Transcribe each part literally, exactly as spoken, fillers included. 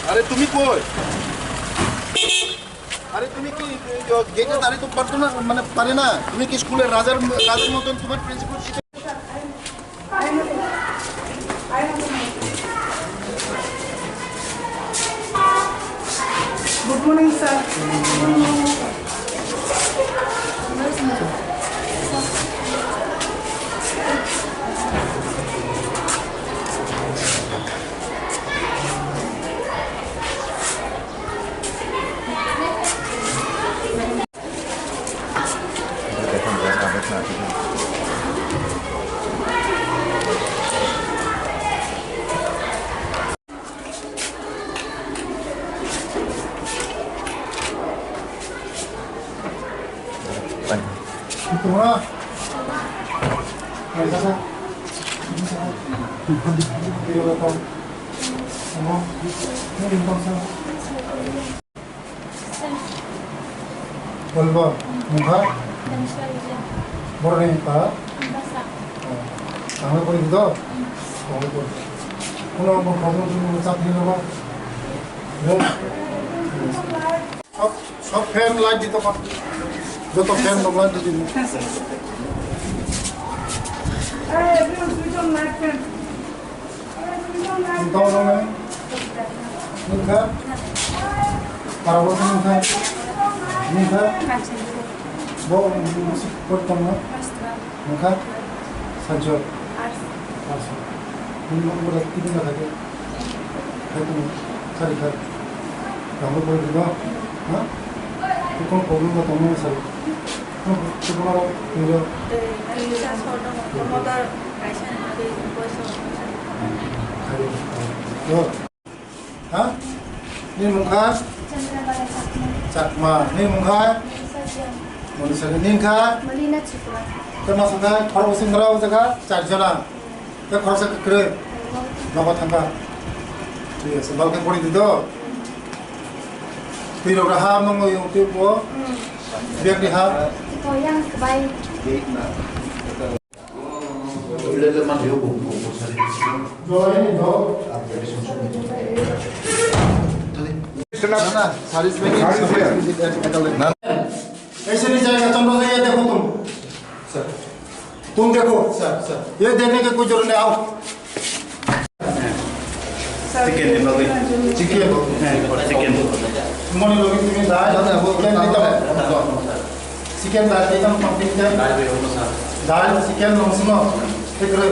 আরে তুমি কই? আরে তুমি কি গেটে দাঁড়িয়ে তো পারতো না, মানে পারে না? তুমি কি স্কুলের রাজার, রাজার মতন তোমার principal? Good morning, sir. Bolbo, mungkha? Boroni pa? Tangwi pori do? Tangwi pori. Kuno bo problem tu chap ni logo. Sok, sok fan light dito pa. Joto fan rok light dito. Hey, everyone, switch on light fan. Nini tamo nang nai? Nini kha? Para bo nini kha? Nini kha? Bo musik por tong na? Nini kha? Sajjo. Arso. Nini mung bo tini na thake. Hai tong sari kha. Tamo por tong na? Ha? Kon problem ba tong na sari? Tei, tei, sa sor dong, promoter kaisa ni bagwi boysa. Ha? Nini mung kha? Chandra Bala Chakma. Chakma. Nini mung kha? Manisa Jang. Manisa Jang. Nini kha? Malina Chikma. Tei masa kha? Khorokbo sing rok jaga char jona. Tei khoroksa kwrwi. Nogo thangkha. Thik ase, balkhe pori di do. Twi rok ha nung yo twi bo. Biak ni ha. Ko yang kebai. Sari sari. Aisa ni jai ka chondro jai ya dekho tum. Sir. तुम देखो। Sir, sir. ये देखने की कोई जरूरत नहीं, आओ। Chicken ni bagwi. Chicken. Chicken. Moni logi tumi dal, chicken ditam. Chicken dal ditam, pumpkin dal. Dal, chicken, nong simo. Thik ro.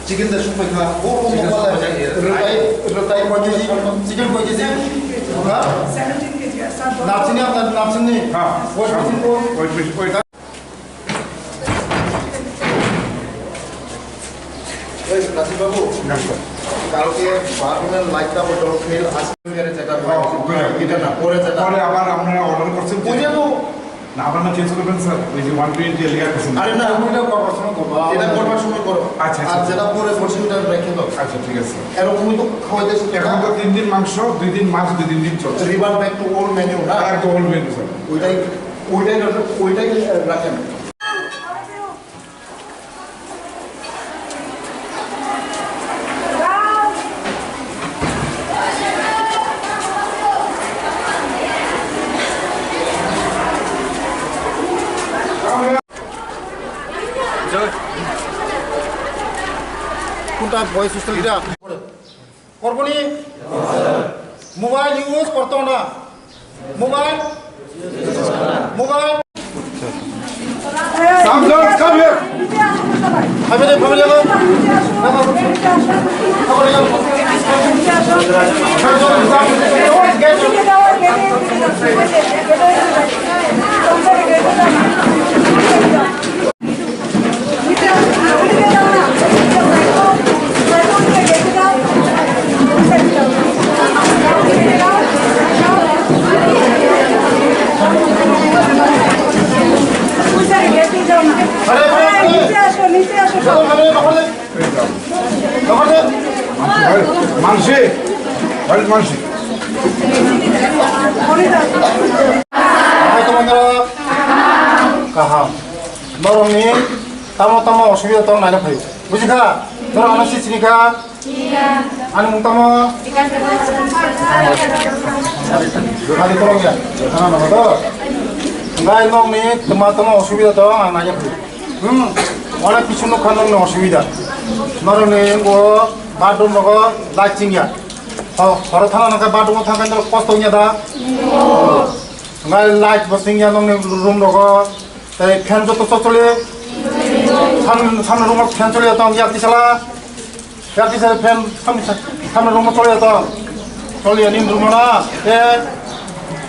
Chicken da sung pai kha. O, o, chicken o, sung pai kha. Rwtai, rwtai koi K G, chicken koi K G. Ha? Napsini apna, napsini. Ha. Koi K G ko. Koi K G, koi. এই রাজীব বাবু, কালকে বাথরুমের লাইটটা বদল ফেল আসবে, যেটা এটা না, পরে যেটা। পরে আবার আপনারা অর্ডার করছেন যে ওই যে তো না, আবার না চেঞ্জ করবেন স্যার, ওই যে ওয়ান টোয়েন্টি লেখা করছেন। আরে না, ওইটা করবার সময় করবো, এটা করবার সময় করো। আচ্ছা, আচ্ছা। আর যেটা পরে বলছি ওটা রেখে দাও। আচ্ছা, ঠিক আছে। এরকমই তো খাওয়াইতে এখন তো তিন দিন মাংস, দুই দিন মাছ, দুই দিন ডিম চলছে। Revert back to old menu, না? Back to old menu, sir. ওইটাই, ওইটাই, ওইটাই রাখেন। কোনটা ভয়েস সিস্টেম এটা? করবনি? মোবাইল ইউজ করতো না। Mobile? Mobile? Samson, come here. Family, family, Mansi, mansi. Kaham. Borokni tamo tamo osubida tong naina phaio. Bujikha? Norok ano si sini kha? Ani mung tamo? Ani kolom ya? Ano no to? Ngai nokni tma tamo osubida to ang nai. Hmm. Onek kisu nukha nokni osubida. Norokni bo bathroom rogo light chingya. Ho, horo thana nokha bathroom thangkha norok kosto wngya da? Ngai light bo chingya nokni room rogo. Tei fan joto to chole. Sam, sam room o fan chole tong ya tisala. Ya tisala fan sam, sam room o chole to. Chole ni room na. Te,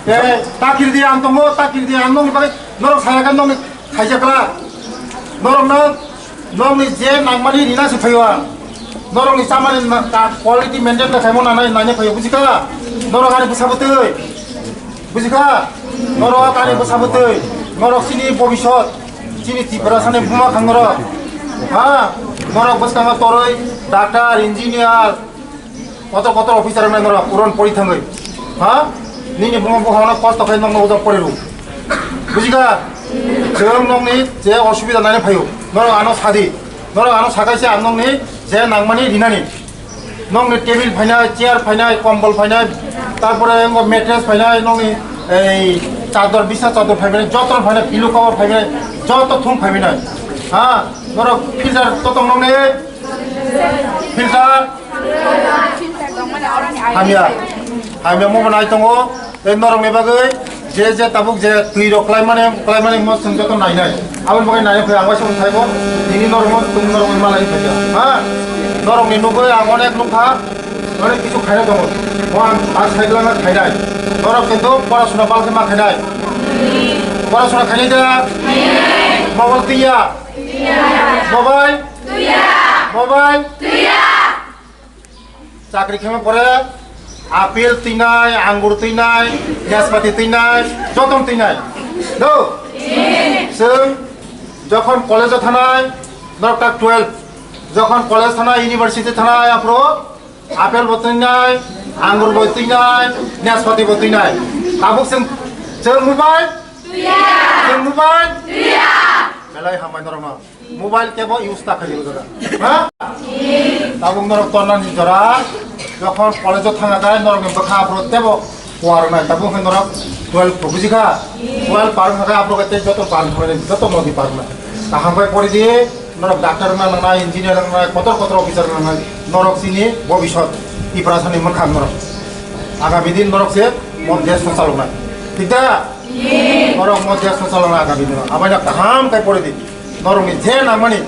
te takir di ang tongo, takir di ang nong bai. Norok saya kan nong khaija kra. Norok na, nong ni je nang mani rina se phayo. Norok ni chamani na, ka quality maintain da khaimo na nai nai phayo bujika. Norok ani bwsa bwtwi. Bujikha? Norok ani bwsa bwtwi, norok chini bobisot, chini Tiprasani buma kha norok. Ha? Norok bwskango torwi doctor, engineer, kotor kotor officer wngnai norok, uron pori thangwi. Ha? Nini buma bwkhano kosto khai nokno ujak poriru. Bujikha? Chwng nokni je osubida naina phaio, norok ano sadi. Norok ano sakaise ang nokni je nangmani rinani. Nokni table phainai, chair phainai, kombol phainai, tarpore wngkha mattress phainai, nokni ei chador, bisna chador phainai, joto phainai, pillow cover phainai, joto thung phainai. Ha, norok filter to tong nokni? Filter? Hamya. Hamya mo bo nai tongo. Tei norokni bagwi je je tabuk je twi rok klaimani, klaimani mo chwng joto nainai. Aboni bagwi naina phai ang waisa thaibo, tini norokno chwng norokni malai phai kha. Ha? Norokni nugwi ang onek nukha, onek kisu khaina tongo. Mo ang a cycle ang khainai. Norok kintu porasuna bal khe ma khainai. Porasuna khainai da? Mobile twiya? Mobile? Mobile? Chakri khaima pore apple twinai, angur twinai, naspati twinai, jotom twinai. Do? Chwng jokhon college o thanai, norok tak twelve. Jokhon college thanai, university thanai, aphuru apple bo twinai, angur bo twinai, naspati bo twinai. Tabuk chwng, chwng mobile? Chwng mobile? Belai hambai norokno. Mobile kebo use ta khaidi o jaga. Ha? Tabuk norok tornani jora, jokhon college o thanga khe norokni bwkha aphuru tebo kuar nai. Tabuk khe norok twelve pro bujikha? Twelve par wngkha khe aphuru khe tei joto par wngkha, joto nodi par wngkha. Kaham khe pori di, norok doctor wngna nangnai, engineer wngna nangnai, kotor kotor officer wngna nangnai. Norok chini bobisot, Tiprasani mwkhang norok. Agami din norok se mo desh no chaloknai. Thik da? Norok mo desh no chaloknai agami din. Abaino kaham khe pori di. Norokni je nangmani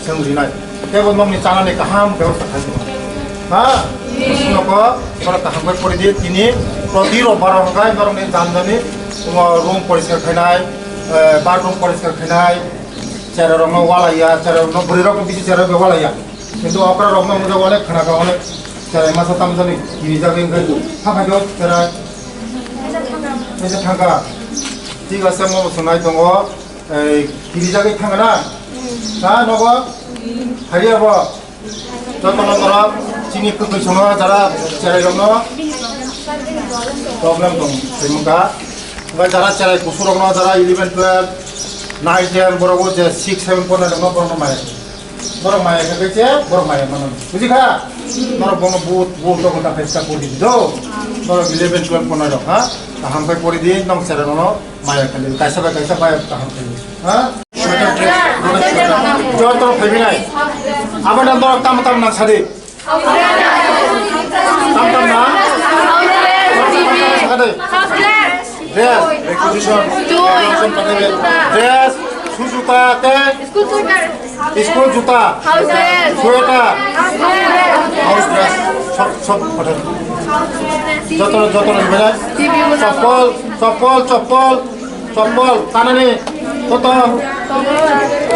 chwng rinai. Tebo nokni chanani kaham bebosta khaidi. Ha? Noko norok kaham khe pori di, tini proti robbaro hwnkhe norokni jani jani room poriskar khainai, eh, bathroom poriskar khainai, cherai rokno walaiya, cherai rokno bwrwi rokno bisi cherai rokno walaiya. Kintu okra rokno mujak onek khana kha onek cherai masa tamjani kiri jagwi hwnkhe ha phai do cherai. Kaisa thangkha. Thik ase, mo bo swngnai tongo. Ei, kirijagwi thangna? Na, nogo? Hari abo? Jotono norok chini kwtwi sono jara cherai rokno problem tong, tongmungkha. Omo jara cherai kusu rokno, jara eleven, twelve, nine, ten, borok o je six, seven pornai rokno, borokno maya. Norok maya khe khe se, borok maya mano. Bujikha? Norok bono but, but rok ta khe sta podi do. Norok eleven, twelve pornai rok, ha? Kaham khe pori di, nong cherai rokno. Maya kali, kaisa bai kaisa bai kaham kali. Ha? Joto phaibinai. Abana norok tam tam nang sadi. Tam tam nang. Sakade. Dress, requisition. Dress, sujuta te. School juta. Sweater. House dress. Sob, sob pathar. Joto, joto ni bela. Chappal, chappal, chappal, chappal. Tanani. Koto.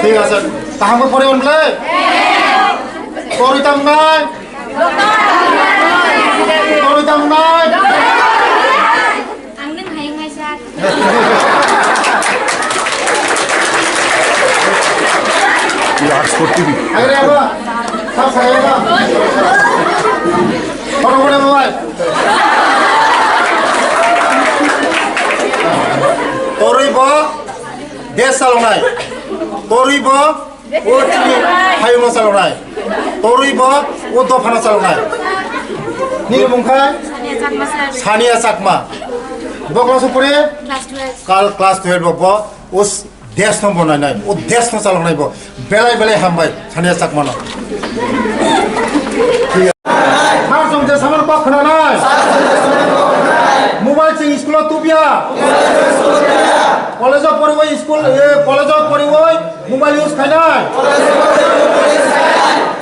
Thik ase. Kaham khe poribo bole? Pori tam nai. Pori tam nai. Ang nwng hai wngkha sir. Ini Oxford T V. Ayo, ayo. Sab saya, sab. Kono, kono, bhai. Torwi bo desh salongnai. Torwi bo o chini hayungno salongnai. Torwi bo o dophano chaloknai. Nini mung khai? Sania Chakma, sir. Sania Chakma. Bo class o pore? Class twelve. Kal class twelve bo, bo o s-, desh no bo nainai. O desh no chaloknai bo. Belai belai hambai Sania Chakma no. Sir, chwng je samano kok khwnanai. Mobile chwng school o tubya. College o poriwi school, eh, college o poriwi mobile use khainai.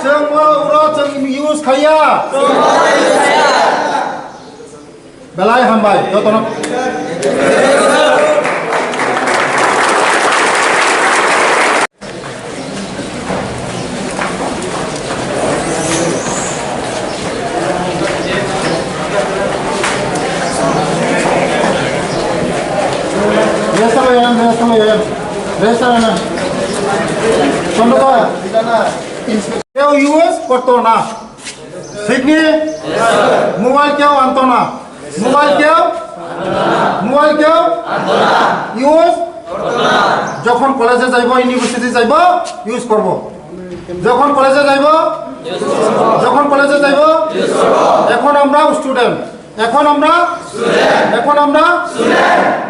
Chwng mo uro chwng use khaiya. Belai hambai, jotono. Rest alo yan, rest alo yan. Rest alo yan. Chondro da. Keu use korto na. Thik ni? Mobile keu anto na. Mobile keu? Mobile keu? Use? Jokhon college-e jaibo, university jaibo, use korbo. Jokhon college-e jaibo, jokhon college-e jaibo, ekhon amra student, ekhon amra, ekhon amra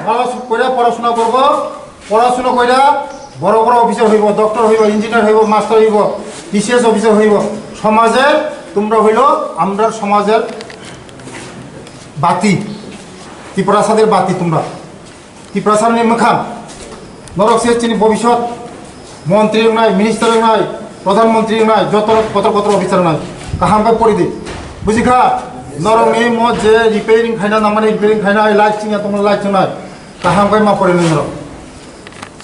bhalo kore porashona korbo, porashona kore boro boro officer hoibo, doctor hoibo, engineer hoibo, master hoibo, T C S officer hoibo. Somajer tumra hoilo amra somajer bati, Tiprasarni bati tumra. Tiprasarni mwkhang. Norok se chini bobisot montri wngnai, minister wngnai, pradhan montri wngnai, joto kotor kotor officer wngnai. Kaham khe pori di. Bujikha? Norokni mo je repairing khaina nangmani repairing khainai, light chingya tongmani light chingnai. Kaham khe ma pori nai norok.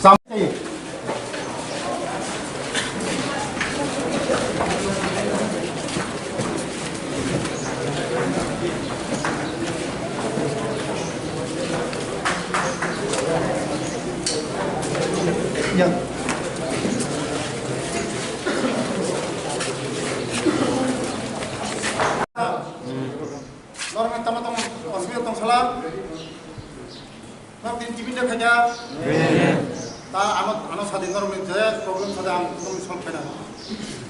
Sam-, Norok tamo tamo osubida tong sala. Norok din tibin de khaja. Ta ano, ano sadi norok ni je problem sadi ang problem solve khaina.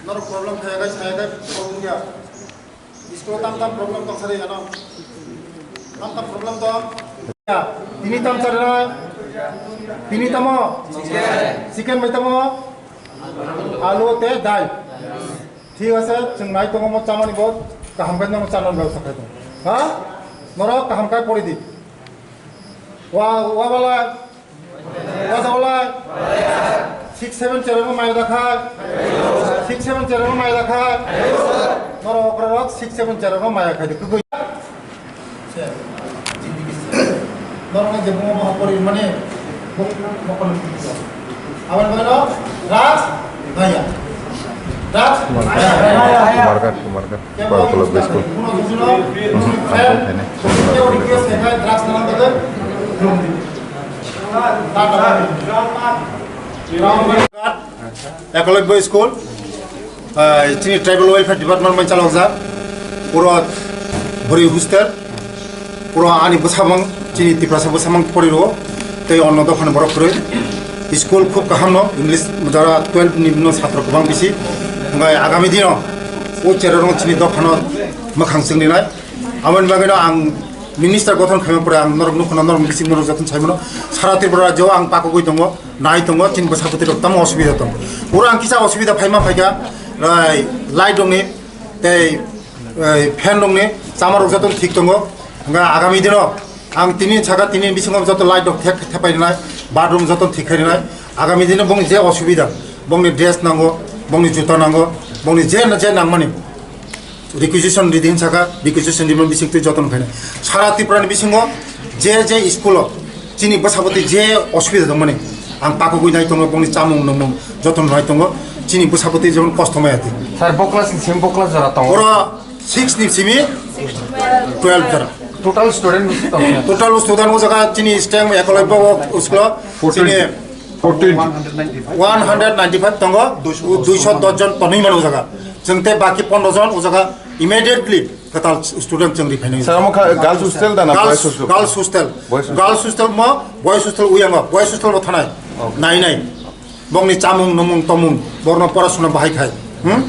Norok problem khaya gai saya gai problem ya. School tam tam problem tong sari ano. Tam tam problem tong. Ya, tini tam sari na. Tini tamo. Chicken bai tamo. Alu te dai. Thik ase, chwng nai tongo mo chamani bo kaham khe nono chana bebostha khai tongo. Ha? Norok kaham khai pori di. Wa, wa bala. Wa sa bala. Six seven chereng mai da khai. Six seven chereng mai da khai. Norok okra rok six seven chereng mai khai di. Norokno je bungo boha pori mani, bo-, bokorni pori. Aboni bagwi no drugs naya. Drugs naya. Kumarghat, Kumarghat. Kebo Kumarghat school. Buno bujuno, buno friend, kebo request khe drugs nana bagwi, belum di. Tata bagwi. Eklavya School, ah, chini Tribal Welfare Department bai chalokjak, puro bwrwi hostel, puro ani bwsamung, chini Tiprasa bwsamung pori rwo, tei onno dophani borok kwrwi. School khub kaham no, English jora twelve ni no satro kwbang bisi, hwnkhai agami dino o chererok chini dophano mwkhang chwngrinai. Aboni bagwino ang minister gothon khaima pore ang norok nukhono, norok bising norok jotono saimano. Sara Tripura rajyo ang pakugwi tongo, nai tongo, chini bwsa bwtwi rok tamo osubida tongo. Oro ang kisa osubida phaima phaikha, ai, light rokni tei, ai, fan rokni chama rok jotono thik tongo. Hwnba agami dino ang tini saka tini bisingo joto light rok thek thepai rwnai, bathroom jotono thik khai rwnai. Agami dino bongni je osubida, bongni dress nango, bongni juta nango, bongni je je nangmani requisition ridi hin saka, requisition rima bising twi joton khaina. Sara Tripura ni bisingo je je school o chini bwsaboti je osubida tongmani, ang pakugwi nai tongo, bongni chamung nungmung joton nai tongo, chini bwsaboti jemon kosto maya twi. Sir, bo class ni simi bo class jora tongo? Oro six ni simi twelve jora. Total student bisi tongo? Total student o jaga chini strength ekoloibo o school o chini fourteen. One hundred ninety-five tongo, duiso dos jon tonwi mano o jaga. Chwng tei baki pondro jon o jaga immediately kwtal student chwng ri phainai. Sir, omo kha girls hostel da na boys hostel? Girls hostel. Boys hostel. Girls hostel mo, boys hostel uyango, boys hostel bo thanai. Okay. Nai nai. Bongni chamung, numung, tomung, borno porasuna bahai khai. Hmm?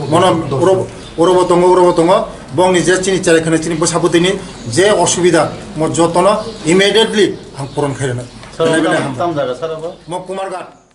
Mono uro, urobo tongo, urobo tongo. Bongni je chini cherai khana chini bwsa bwtwini je osubida mo jotono immediately ang puron khairano. Tam jaga sir abo? Mo Kumarghat.